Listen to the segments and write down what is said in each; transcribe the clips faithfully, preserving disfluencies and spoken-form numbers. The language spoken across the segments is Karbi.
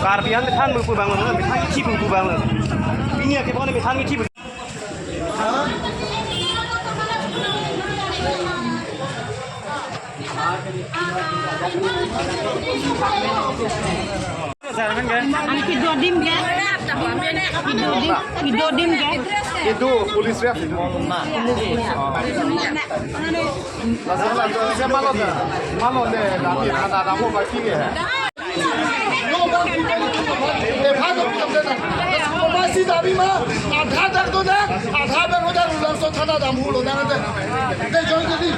Karbi an methan pu abang lo, methan kithi pu abang lo. Pini akebon methan kithi pu. Ani kedo adim ke? Kedo adim, kedo adim ke? Itu police ref itu. Langsung, langsung, saya malu deh. Malu deh, tapi ada, ada mau bagi ya. Masih tapi mah, ada dak tuh dah, ada dak tuh dah, langsung thana damhu lo, dah, dah. Dah, join jadi.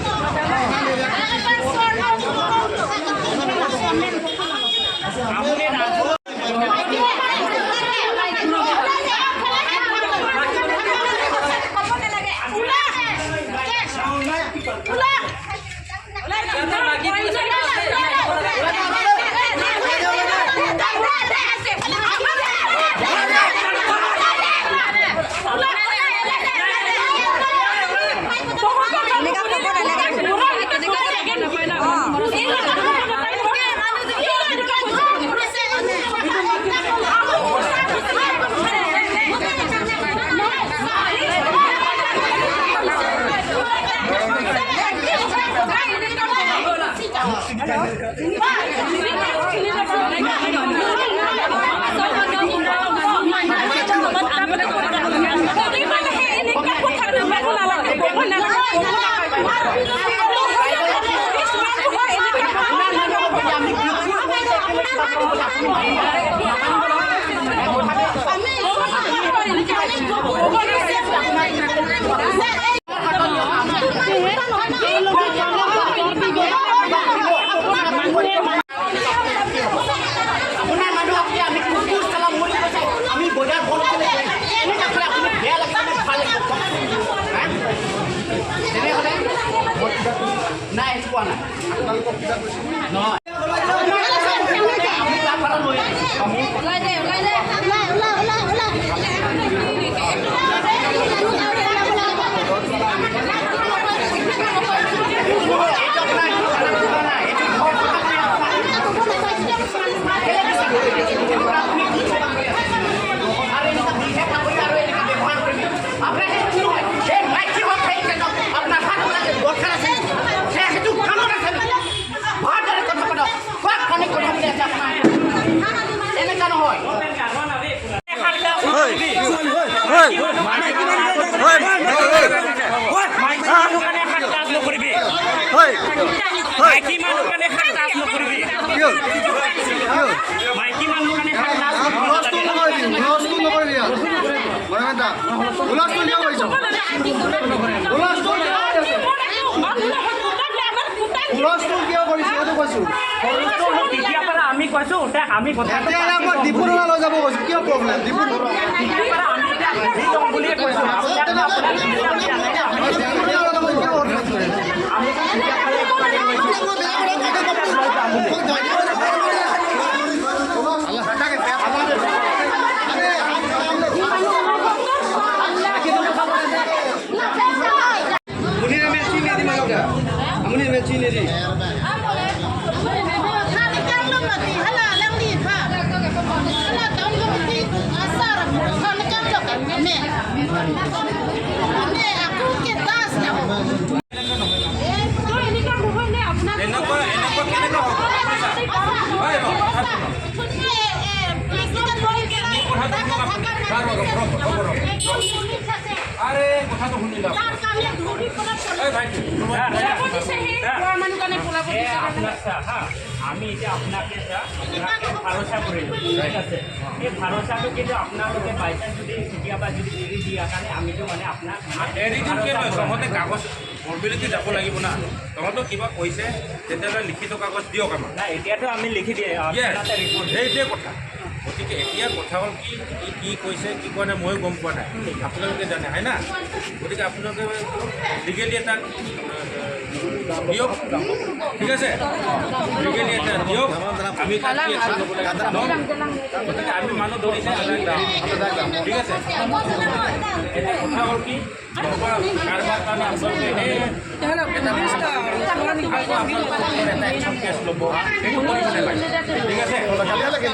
আপোনাৰ মানুহ আপুনি, আমি কুকুৰ চালা মৰি গৈছে, আমি বজাৰ বন্ধ কৰি দিলে। এনেকুৱা হ'লে আপুনি বেয়া লাগে নে ভাল লাগে কওকচোন? হা? তেনেহ'লে নাই, এইটো কোৱা নাই। আপোনালোকক কিবা কৈছে? নহয়। আমি তাৰ পৰা লৈ আহিছোঁ। আমি এনেকা নহয়। হয়। হয়। হয়। মাইকী মানুহ কাৰণে হাত লাজ নকৰিবি। হয়। হয়। মাইকী মানুহ কাৰণে হাত লাজ নকৰিবি। কিয়? কিয়? মাইকী মানুহ কাৰণে হাত লাজ নকৰিবি। হুলস্থুল নকৰিবি, হুলস্থুল নকৰিবি ইয়াত। মনে মনে হুলস্থুল কিয় কৰিছ? হুলস্থুল কিয় কৰিছ? হুলস্থুল কিয় কৰিছ? এইটো কৈছো। তেতিয়াৰ পৰা আমি কৈছো, তে আমি কথা এতিয়া ইয়াৰ পৰা ডিফু থানা লৈ যাব কৈছো। কিয় প্ৰব্লেম? ডিফু থানা। এনেকুৱা, এনেকুৱা কেনেকুৱা হ'ব? হয়, হয়। কথাটো শুনি লওক। আৰে, কথাটো শুনি লওক। এই ভাই, এই আপোনাক চা, হা, আমি এতিয়া আপোনাক এটা, আপোনাক ভৰসা কৰিলোঁ, ঠিক আছে? এই ভৰসাটো কিন্তু আপোনালোকে বাই চান্স যদি কেতিয়াবা যদি এৰি দিয়া কাৰণে আমিতো মানে আপোনাক মানে এৰি দিম কিয় নহয়? তহঁতে কাগজ ফৰ্মেলিটি যাব লাগিব না। তহঁতক কিবা কৈছে, তেতিয়াহ'লে লিখিত কাগজ দিয়ক আমাক। নাই, এতিয়াতো আমি লিখি দিয়ে, আহ, য়েছ। তাতে ৰিপৰ্ট। সেইটোৱে কথা। গতিকে এতিয়া কথা হ'ল কি, কি, কি কৈছে, কি কোৱা নাই, ময়ো গম পোৱা নাই। আপোনালোকে জানে, হয় না? গতিকে আপোনালোকে লিগেলি এটা, আহ, দিয়ক, ঠিক আছে? লিগেলি এটা দিয়ক, আমি তাত কি action ল'ব লাগে ল'ম। গতিকে আমি মানুহ ধৰিছে, ঠিক আছে? এতিয়া কথা হ'ল কি, কাৰোবাৰ কাৰণে আপোনালোকে এনে এটা action case ল'ব, সেইটো কৰিব নালাগে। ঠিক আছে?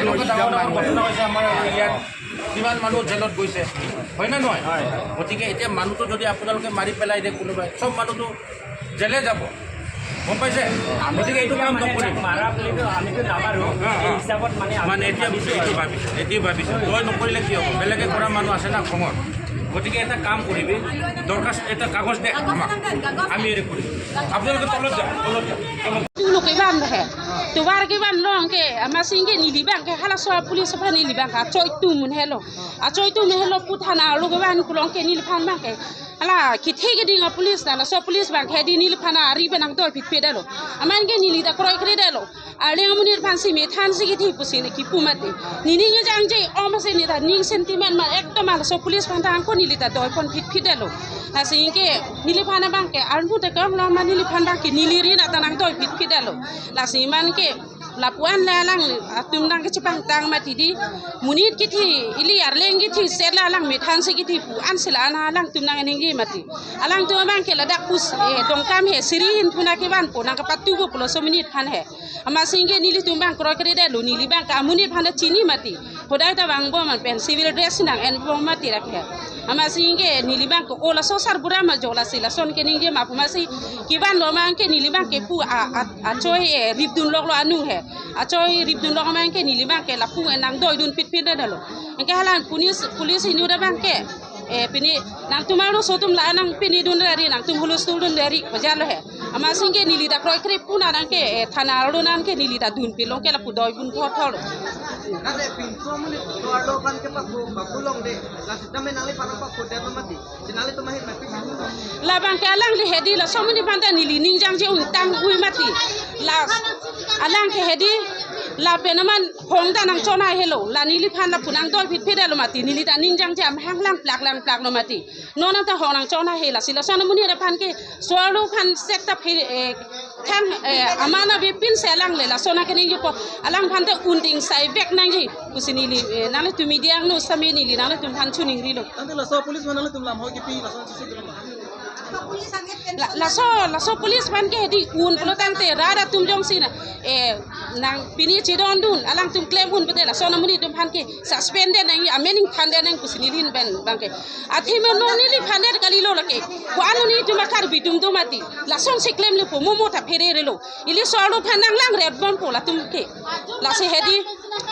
এনেকুৱা ডাঙৰ ডাঙৰ ঘটনা হৈছে আমাৰ ইয়াত, কিমান মানুহ জেলত গৈছে, হয় নে নহয়? গতিকে এতিয়া মানুহটো যদি আপোনালোকে মাৰি পেলাই দিয়ে কোনোবাই, চব মানুহটো জেলে যাব, গম পাইছে? গতিকে এইটো কাম নকৰিব। মাৰা বুলিতো আমিতো নামাৰো। অ, অ। এই হিচাপত মানে আমি মানে এতিয়া ভাবিছো এইটো আৰু। ভাবিছো, এইটো ভাবিছো। তই নকৰিলে কি হ'ব? বেলেগে কৰা মানুহ আছে না খঙত। গতিকে এটা কাম কৰিবি, দৰখাস্ত এটা কাগজ দে আমাক, আমি এৰি কৰিম। আপোনালোকে তলত যাওক, তলত যাওক, তলত। Tulu kevan he. Tovar kevan along ke, amatsi ke neli abang ke halaso police aphan neli abang ke achoi atum un helo. Achoi atum un helo pu thana arlo kevan along ke neliphan abang ke hala kethe keding a police ta, laso police abang ke hedi neliphan ari pen nangdoi phitphit detlo. Amat ke neli ta kroikre detlo. Arleng amonit aphansi methansi kethe pusi ne kipu mati. Nening jangje om si ne ta ning sentiment ma ekdom halaso police aphan ta angko neli ta doipon phitphit detlo. Lasi ke neliphan abang ke armu ta kang lo ma neliphan abang ke neli ri na ta nangdoi phitphit detlo. Lasi amat ke lapu-an le alang atum nangkechepangtang mati di. Monit kethe, ili arleng kethe, sela alang methansi kethe pu-an sela ana alangtum nangningje mati. Alangtum abang ke ladak pus, eh, Dongkamhere siri hin thuna kevanpo nangkepatubo pulo laso monit aphan he. Amatsi ke nelitum abang kroikre detlo, neli abang ke amonit aphan ta chini mati. Hodai ta vangbom an pen civil dress nang-enbom mati rak he. Amatsi ke neli abang ke o laso sarbura ma jo lasi lason keningje ma pu amatsi kevan lo abang ke neli abang ke pu a, a, achoi, eh, ripdun loklo anu he. Achoi ripdun lok abang ke neli abang ke lapu en nangdoidun phitphit detlo. Anke hala police, police inut abang ke, eh, pini nangtum arloso atum la nang pini dun rari, nangtum hulustul dun rari, pajalo he. Amatsi ke neli ta kroikre pu na nang ke, eh, thana arlo nang ke neli ta dunpilo ke lapu doibun thotthot. Nade pinso amonit so arlo aphan ke paku, paku longde, la sitame nangliphan paku detlo mati. Sinali tuma hit mati. Labang ke alangli hedi laso amonit aphan ta neli ning jangje un tang ui mati. La alang ke hedi lapen amat hong ta nangchonai helo. La neliphan lapu nangdoi phitphit detlo mati. Neli ta ning jangje amahang langplak langplak lo mati. Non ta hong nangchonai he lasi lason amonit aphan ke so arlo aphan sek ta phe, eh, thang, eh, amat na bipin si alang le lason akeningjepo, alangphan ta un ding sai vek nangji pusi neli, eh, nanglitum media angno sitame neli nanglitum aphan choningrilo. Ante laso police aphan nanglitum lam hoi kipi lason sisi dolo ma? La, laso, laso police aphan ke hedi un pulo tangte rat atum jongsi na, eh, nang pini chedondun, alangtum klem un pute lason amonit atum aphan ke suspended nang, amen ingthandet nang pusi neli ahin pen abang ke. Athe mo non neliphan det kalilo lake. Ko-an netum a Karbi atum do mati. Lasonsi klemlepo, mo mo ta phererelo. Ili so arlo aphan nang langretbompo latum ke. Lasi hedi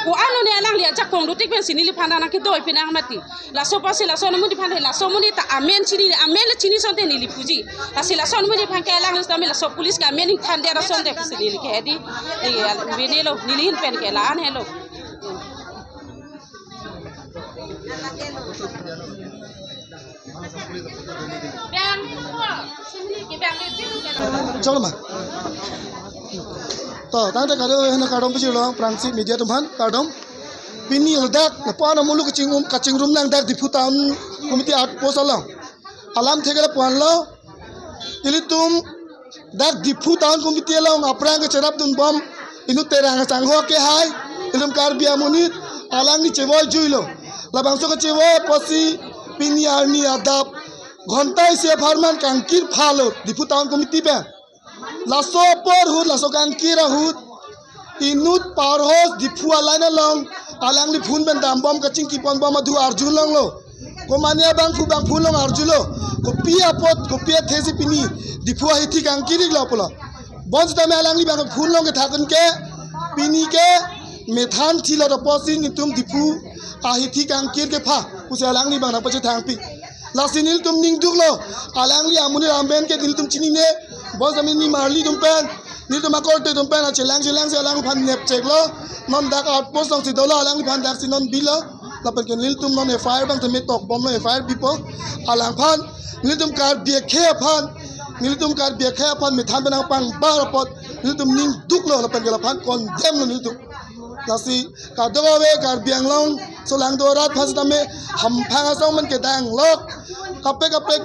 ko-an ne alangli ajakong dotik pensi neliphan nangkedoi pinang mati. Laso apotsi lason amonit aphan he, laso amonit ta amen chini, amen le chini asonte neli puji. Lasi lason amonit aphan ke alang sitame laso police ke amen ingthandet asonte pusi neli ke hedi. Eh, al-, bini lo, neli ahin pen ke la-an helo. Cholo ma. To, tangte kado hena kardom pisi lo, aphrangsi media atum aphan kardom. Pini ladak, lapu-an amulu kachingrum, kachingrum nang dak Diphu Town Committee outpost along. Alam thekre lapu-an lo, ilitum dak Diphu Town Committee along aphrang kecherapdunbom inut Terang Sangho ke hai, ilitum Karbi amonit, alangli chevoi juilo. Labangso kechevoi apotsi pini arni adap ghonta isi apharman kangkir phalo Diphu Town Committee pen. Laso apor ahut, laso kangkir ahut, inut Power House Diphu a-line along alangli phone pen dambom kachingkiponbom adu arjulonglo. Komane abangphu bangphu along arjulo. Kopi apot, kopi athesi pini Diphu ahithi kangkir-iklo pulo. Bonsitame alangli abang phone along kethakdun ke, pini ke methan thilot apotsi nelitum Diphu ahithi kangkir kepha pusi alangli abang nangpachethangpi. Lasi nelitum ning duklo, alangli amonit amen ke nelitum chinine, bonsitame nimarli atum pen, nelitum akorte atum pen, achelang chelangsi alangliphan nepcheklo, non dak outpost alongsi dolo, alangliphan daksi non bilo, lapen ke nelitum non F I R abang tame tokbomlo, F I R bipo, alangphan, nelitum Karbi akhei aphan, nelitum Karbi akhei aphan methan pen nangpangbar apot, nelitum ning duklo, lapen ke laphan condemn lo nelitum. Lasi kadokave Karbi Anglong solangdo arat aphan sitame hamphang asong men kedang lok. Kaprek kaprek,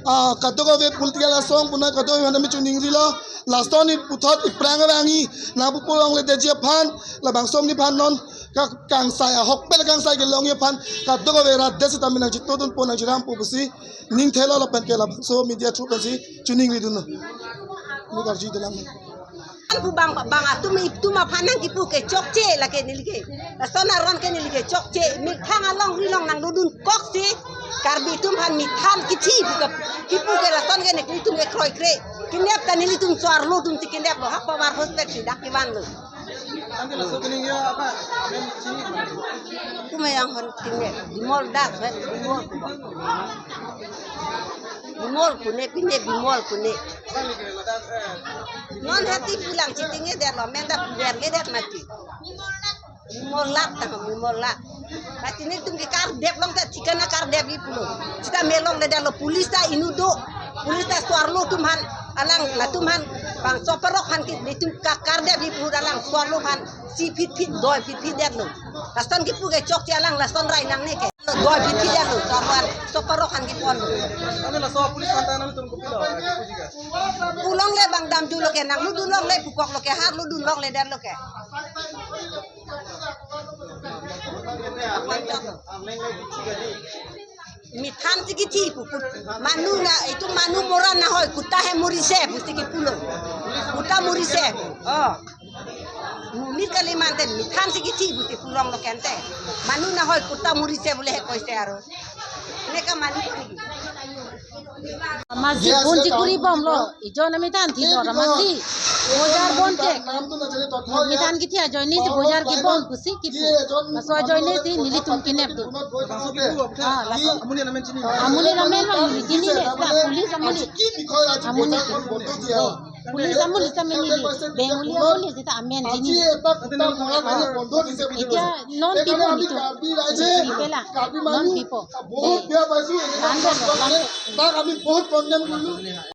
ah, kadokave political asong puna kadokave aphan tame chiningrilo. Lason ni puthot iphrang arang i nangpu pulongledetji aphan, labangso amonit aphan non ka-, kangsai ahokpet kangsai kelongji aphan kadokave rat det sitame nangchitodunpo nangchirampo pusi ning thelo lapen ke labangso media through pensi chiningridunlo. Ni karju dolang. Pu bang bang atum itum aphan nangkipu ke chokche lake neli ke. Lason aron ke neli ke chokche. Methang alongri along nangdodun koksi. Karbi atum aphan methang kithi pu ke, kipu ke lason ke nelitum ke kroikre. Kinep ta nelitum so-arlo atum si kineplo. Hap pawar hospital si dak kevanlo. Tangke laso kening ya apa? Amen chini. Pu me yang hon kinep. Bimol Das, eh, Bimol. Bimol pune, pine Bimol pune. Non hati pulang chitingedetlo, amen ta puverledet mati. Bimol Lak ta, Bimol Lak. Mati nelitum ke kardep long ta, chikana kardepji pulo. Sitame longledetlo, police ta inut do. Police ta so-arlo atum aphan, alang latum aphan, bangso parok aphan ke, nelitum ka-, kardepji pu alang so-arlo aphan. Si phit phit, doi phit phit detlo. Lason kipu ke chokche alang, lason rai nangne ke. Doi phit phit detlo, so-arlo, so-arlo aphan kipon. Ane laso police aphan ta nangtum kopilo, kipu jika. Pulongle bang damjulo ke, nangdodunlongle, pukoklo ke, harlo dunlongledetlo ke. Methang si kithi pu, pu. Manu na, itu manu mora na hoi, kutta hai muri se, pusi kipulo. Kutta muri se. Oh. Mumir kali manten, methang si kithi pusi pulonglo kente. Manu na hoi, kutta muri se bole he koise aro. Neka manu ko niki. Masi bonji kuri bomlo, ijon amethang thilo, masi bojar bonte. Methang kithi ajoine si bojar kebon pusi kipu. Laso ajoine si nelitum kinepdun. Ah, laso. Amonit amen chini. Amonit amen ma neli chinine, la police amonit. Amonit. Police amonit ta amen neli. Bengali amonit sita amen chinine. Etia non pipo nelitum. Pela. Non pipo. Ando lo, ando.